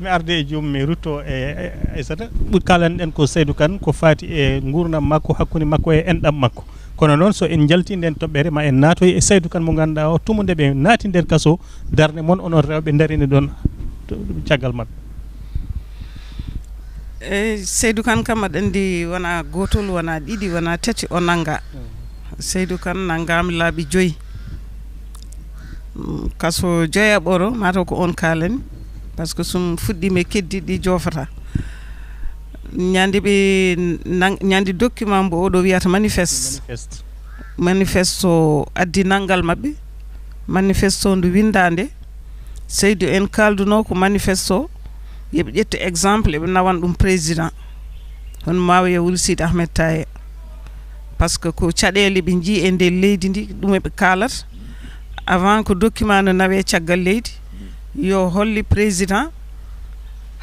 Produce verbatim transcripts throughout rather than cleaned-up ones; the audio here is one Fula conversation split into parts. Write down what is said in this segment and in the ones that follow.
Mi arde e joom mi rutto e e Aissata. Ɓuri kalan ɗen ko Saydou Kane ko faati e nguurndam makko, hakkunde makko e enɗam makko. Kono noon, so en njaltii nden toɓɓere, ma en naatoy e Saydou Kane mo ngannduɗaa o, tuma nde ɓe naati nder kaso, darnde mon onon rewɓe ndarini ɗon to- caggal maɓɓe. Eyi, Saydou Kane kam, aɗa anndi wona gootol, wona ɗiɗi, wona tati o nannga. Saydou Kane nanngaama laabi joyi. Mm, kaso joyaɓoro, mataw ko on kaalani, par ce que sum fuɗɗiima e keddiɗi ɗi joofata. Ñande ɓe nan- ñande document mbo oɗo wiyata manifeste. Manifeste. Manifeste o addi nanngal maɓɓe. Manifeste o ndu winndaande, Saydou en kaalduno ko manifeste o, yoɓe ƴettu exemple, eɓe nawan ɗum président. Hono Mawiya wul Sidi Ahmed Taye. Par ce que ko caɗeele ɓe njii e nder leydi ndi, ɗum eɓe kaalata. Avant ko document no nawe caggal leydi, yo holli président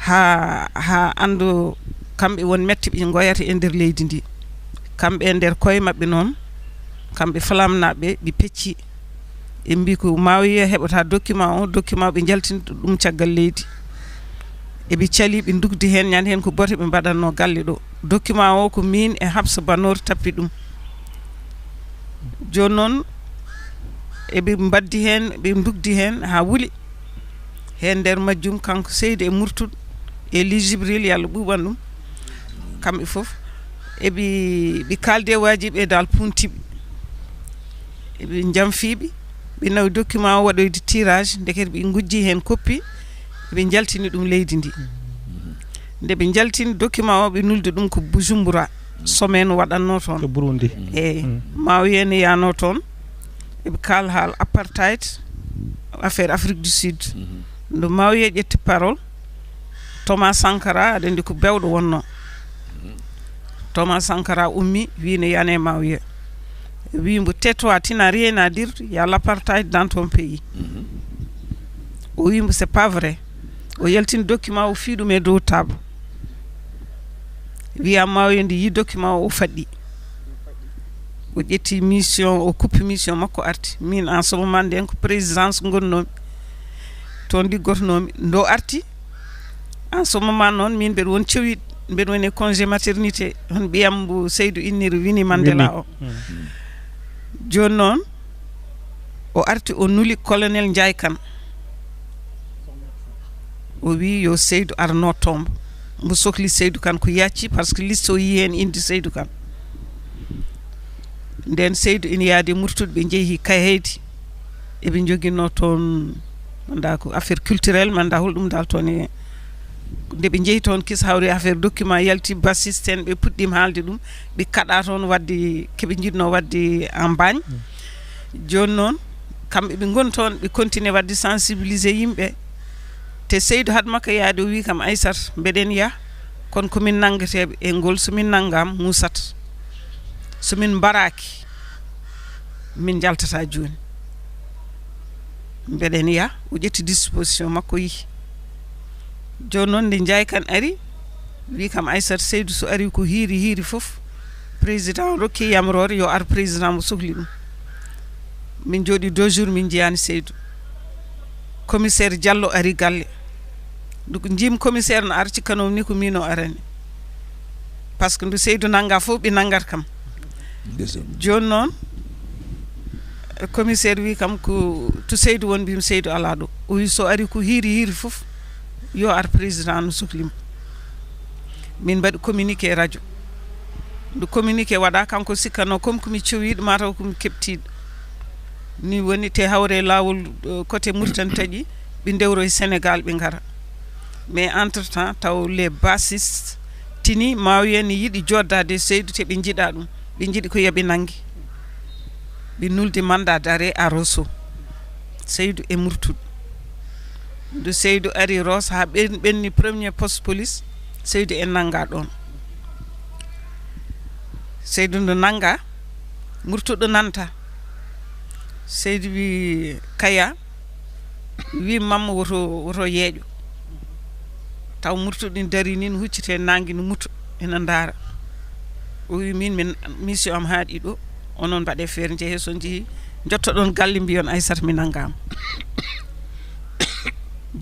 ha ha anndo kamɓe won mette ɓe ngoyata e nder leydi ndi. Kamɓe e nder koye maɓɓe noon, kamɓe flamnaɓe, ɓe pecci. Ɓe mbi ko Mawiya heɓata document o, document ɓe njaltini ɗum caggal leydi. Eɓe cali, ɓe ndugdi heen, ñande heen ko bote ɓe mbaɗatno galle ɗo. Document o ko min e Habsa Banor tappi ɗum. Jooni noon, eɓe mbaddi heen, ɓe ndugdi heen haa wuli. Heen nder majjum, kanko Seydi e Murtuɗo e Li Jibril, yo Allah ɓuuɓan ɗum, kamɓe fof. Eɓe ɓe kaaldi e waajiɓe dal puntiɓe. Eɓe njamfiɓe, ɓe nawi document o waɗoyde tirage, ndekete ɓe ngujji heen koppi, ɓe njaltini ɗum leydi ndi. Nde ɓe njaltini document o, ɓe nuldi ɗum ko Bujumbura, sommet no waɗatno toon. To Burundi. Eyi, Mawiya ne yaano toon, eɓe kaal haal apartheid, affaire Afrique du Sud. Nde Mawiya ƴetti parole, Thomas Sankara, aɗa anndi ko bewɗo wonno. Thomas Sankara ummi, wi ne yane Mawiya. Wi mbo, tais-toi, tu n'as rien à dire, il y a l'apartheid dans ton pays. O wi mbo, c'est pas vrai. O yaltini document o, fii ɗum e dow table. Wiya Mawiya nde yi document o, o faɗɗi. O ƴetti mission, o kuppi mission makko, arti. Min en ce moment nden ko présidence ngonnomi. Toon liggotonomi. Ndo arti, en ce moment noon, min mbeɗa won cowiɗ, mbeɗa woni e congé maternité. Hono ɓiyam mbo Seydou inniri, Winnie Mandela o. Jooni noon, o arti, o nuli colonel Ndiaye Kane. O wi yo Seydou ar notto mbo. Mbo sohli Seydou Kane ko yacci, par ce que liste o yi heen indi Seydou Kane. Nden Seydou ina yaadi e Murtuɗo, ɓe njehi Kayhaydi. Eɓe njoginno toon, manda ko affaire culturelle, manda holɗum dal toon e. Nde ɓe njehi toon, kis hawri affaire document yalti, bassiste en, ɓe puɗɗiima haalde ɗum. Ɓe kaɗa toon wadde, keɓe njiɗno wadde en bagne. Jooni noon, kamɓe ɓe ngoni toon, ɓe continue wadde sensibiliser yimɓe. Te Seydou had makka yaade, o wi kam, Aysata, mbeɗen yah, kono ko min nanngeteeɓe e ngol, so min nanngaama, musat. So min mbaraaki, min njaltata jooni. Mbeɗen yah, o ƴetti disposition makko, o yihi. Jooni noon, nde Ndiaye Kane ari, wi kam, Aysata, Seydou so ari ko hiiri hiiri fof, président rokki yamroore yo ar, président mo sohli ɗum. Min jooɗi deux jours, min njiyaani Seydou. Commissaire Diallo ari galle. Ndu ko njiimi commissaire no ara, cikkanoomi ni ko miin o arani. Par ce que ndu Seydou nannga fof, ɓe nanngata kam. Jooni noon, commissaire wi kam ko to Seydou woni, mbimi Seydou alaa ɗo. O wi so ari ko hiiri hiiri fof, yo ar, président no sohli mo. Min mbaɗi communiqué radio. Ndu communiqué waɗa, kanko sikkanno comme ko mi cowiiɗo, mataw ko mi keɓtiiɗo. Ni woni te hawre laawol, eh, côté Mauritanie taƴi, ɓe ndewro e Sénégal, ɓe ngara. Mais entre temps, taw les bassistes tini Mawiya ne yiɗi joddade e Seydou, te ɓe njiɗa ɗum. Ɓe njiɗi ko yaɓe nanngi. Ɓe nuldi mandat d'arrêt à Rosso. Seydou e Murtuɗo. Ndu Seydou ari Rosso, haa ɓen-, ɓenni premier poste police, Seydou en nannga ɗoon. Seydou ndu nannga, Murtuɗo nanta. Seydou wi, Kaya, wi Mamma woto, woto yeeƴo. Taw Murtuɗo ina darii ni, no hucciti e naange, no muto, ina ndaara. O wi, min, min, mission am haaɗi ɗo. Onon mbaɗee feere, njehee, so njehii, njottoɗon galle, mbiyon Aysata mi nanngaama.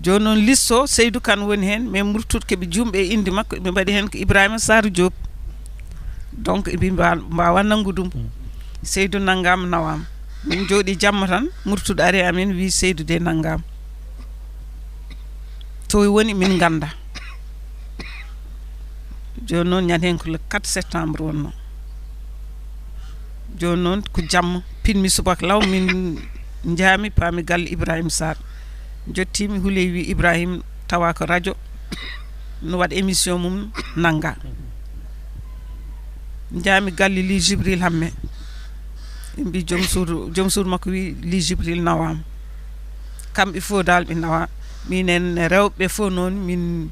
Jooni noon, liste o, Seydou Kane woni heen, mais Murtuɗ keɓe juumɓe e innde makko, ɓe mbaɗi heen ko Ibrahima Sarr Diop. Donc, ɓe mba-, mbaawa nanngu ɗum. Seydou nanngaama, nawaama. Min njooɗi jamma tan, Murtuɗ ari amen, wi Seydou de nanngaama. To woni min ngannda. Jooni noon, ñande heen ko le quatre septembre wonnoo. Jooni noon, ko jamma, pinmi subaka law, min njaami, paami galle Ibrahima Sarr. Jottiimi, huley wi Ibrahima tawa ko radio, no waɗa émission mum, nannga. Njaami galle li Jibril Hamme. Ɓe mbi joom suudu, joom suudu makko wi li Jibril nawaama. Kamɓe fof dal ɓe nawa. Minen rewɓe fof noon min,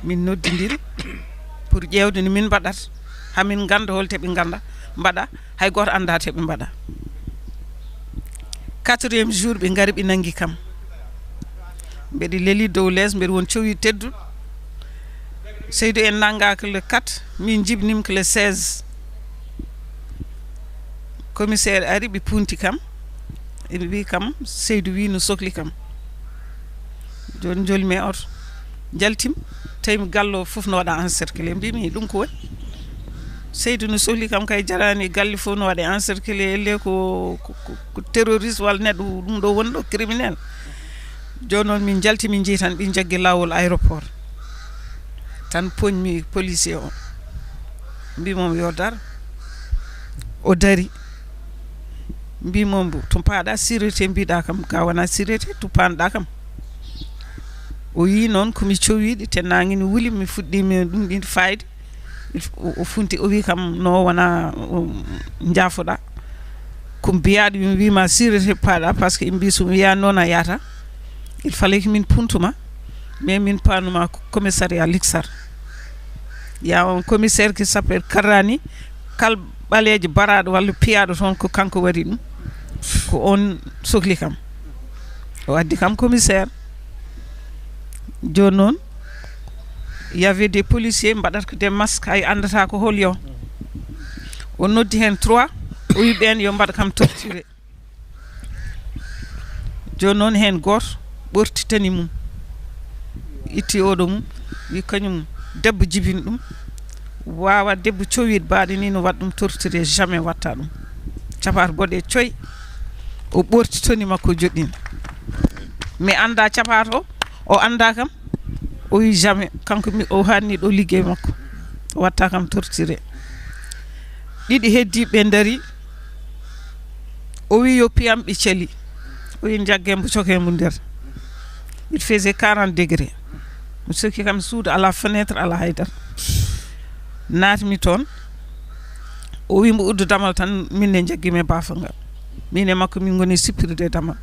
min noddidiri pour ƴeewde no min mbaɗata. Haa min ngannda hol te ɓe ngannda mbaɗa. Hay gooto anndaa te ɓe mbaɗa. Quatrième jour, ɓe ngari, ɓe nanngi kam. Mbeɗe leli dow lees, mbeɗe won cowi tedduɗo. Seydou en nanngaaka le quatre, min njibinima ko le seize. Commissaire ari, ɓe punti kam. Ɓe mbi kam, Seydou wi no sokli kam. Jooni njolmi e oto. Njaltim, tawi mi gallo fof no waɗa encerclé. Mbimi, ɗum ko woni? Seydou no sokli kam kay, jarani galle fof no waɗa encerclé, elle ko, ko, ko, ko terroriste walla neɗɗo ɗum ɗo woni ɗo, criminel. Jooni noon min njalti, min njehi tan, ɓe njaggi laawol aéroport. Tan poñmi policier o. Mbimomi yo dar. O dari. Mbimomi, to paaɗa sûreté, mbiɗa kam, ga wona sûreté, to panɗa kam. O yi noon ko mi cowiɗi, te nangi ne wuli, mi fuɗɗi mi ɗum ɗin fayde. Il f-, o, o funti, o wi kam, no wona, o, jaafoɗa. Ko mbiyaɗo, mi wima sûreté paaɗa, parce que ɓe mbi so mi wiya noon a yahata. Il fallait que min puntuma, mais min panuma ko commissariat Liksar. Il y a un commissaire qui s'appelle Karrani, kal ɓaleejo baraɗo walla piyaɗo toon ko kanko waɗi ɗum. Ko on sokli kam. O addi kam commissaire. Jooni noon, il y avait des policiers mbaɗata ko des masques, hay anndata ko hol yo. O noddi heen trois, o wi ɓeen yo mbaɗ kam torturé. Jooni noon, heen gooto ɓorti tani mum, itti oɗo mum, wi kañum debbo jibini ɗum, wawa debbo cowiɗo baaɗo ni no waɗa ɗum torturé, jamais watta ɗum. Capato boɗe coy, o ɓorti toni makko joɗɗini. Mi annda capato o, o annda kam, o wi jamais, kanko mi, o hanni ɗo liggey makko, o watta kam torturé. Ɗiɗi heddi ɓe dari, o wi yo piyam, ɓe cali. O wi jagge mbo, coke mbo nder. Il faisait quarante degrés. Mi sokki kam suudu, ala fenêtre, ala haydara. Naatmi toon. O wi mbo uddu damal tan, min ne jaggi mi baafa ngal. Min e makko min ngoni sippirde damal.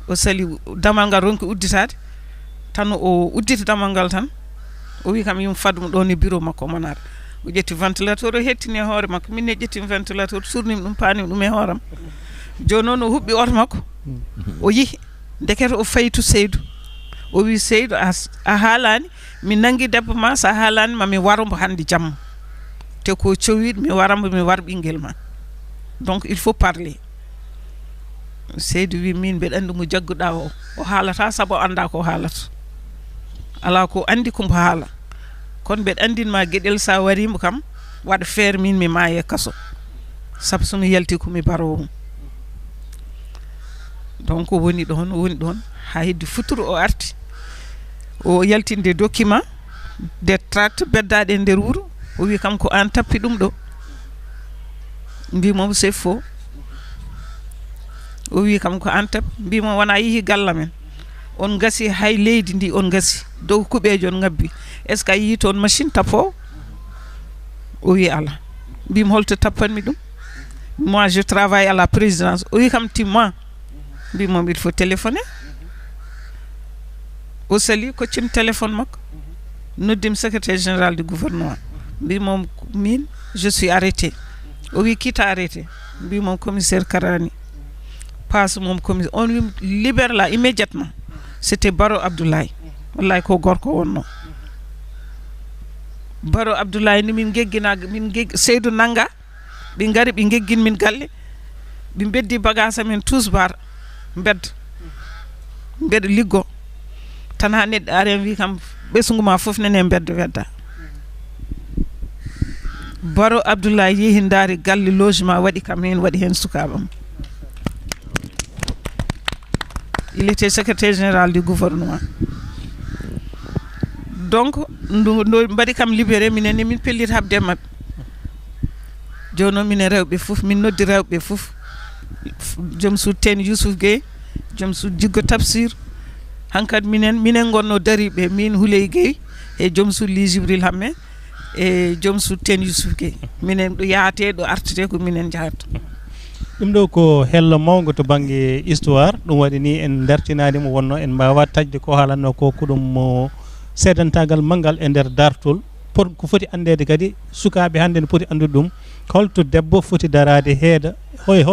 O sali damal ngal, ronki udditaade. Tan o udditi damal ngal tan. O wi kam yum fadum ɗo ni bureau makko, o manata. O ƴetti ventilateur, o hettini e hoore makko. Min ne ƴetti ventilateur, surnim ɗum, panim ɗum e hooram. Jooni noon o huɓɓi oto makko. O yihi. Ndekete o fayi to Seydou. O wi, "Seydou, a s-, a haalani, mi nangi debbo ma, sa haalani ma mi waro mbo hannde jamma. Te ko cowiɗo, mi wara mbo, mi war ɓinguel ma. Donc, il faut parler." Seydou wi, "Min mbeɗa anndi mo jagguɗa o, o haalata sabu o annda ko haalata. Ala ko anndi ko mbo haala. Kono mbeɗa anndin ma geɗel, sa wari mbo kam, waɗa feere min mi maaya e kaso. Sabu so mi yalti ko mi barowo mo." Donc, o woni ɗon, o woni ɗon, haa heddi futuro o arti. O yaltinde document, des tracts beddaaɗe e nder wuro. O wi kam, "Ko an tappi ɗum ɗo?" Mbi mom, "C'est faux." O wi kam, "Ko an tappi." Mbi mom, "Wona yihi galle men. On gasi hay leydi ndi, on gasi. Dow kuɓeejo on ngabbi. Est-ce que a yii toon machine tappoowo?" O wi, "Ala." Mbi mo, "Holto tappanmi ɗum? Moi, je travaille à la présidence." O wi kam, "Timma." Mbi mom, "Il faut téléphoner." O sali, koccim téléphone makko. Noddim secrétaire général du gouvernement. Mbi mom, "Min, je suis arrêté." O wi, "Qui t'a arrêté?" Mbi mom, "Commissaire Karani." Passe mom commissaire. On wi, "Libère là immédiatement." C'était Baro Abdoulaye. Wallahi ko gorko wonno. Baro Abdoulaye ni min geggina, min gegg-, Seydou nanga. Ɓe ngari, ɓe ngeggin min galle. Ɓe mbeddi bagage amen tous bar mbedda. Mbeɗa liggo. Tan haa neɗɗo ari en wi kam, ɓesngu ma fof nene e mbeddo wedda. Baro Abdoulaye yehi ndaari galle logement, waɗi kam heen, waɗi heen sukaaɓam. Il était secrétaire général du gouvernement. Donc ndu ndo mbaɗi kam libéré, minen ne min pellit haɓde maɓɓe. Jooni noon minen rewɓe fof, min noddi rewɓe fof, joom suud Teen Youssouf Gueye, joom suud Jiggo Tafsir, hankadi minen minen ngonno dariiɓe, min Houley Gueye e joom suud Li Jibril Hamme e joom suud Teen Youssouf Gueye. Minen ɗo yahatee, ɗo artetee, ko minen njahata. Ɗum ɗo ko hello mawngo to bannge histoire. Ɗum waɗi ni en dartinaade mo, wonno en mbaawaa taƴde ko haalatnoo ko, ko ɗum mo seedantaagal manngal e nder daartol. Por ko foti anndeede kadi, sukaaɓe hannde no poti anndude ɗum, holto debbo foti daraade heeda, hoy hol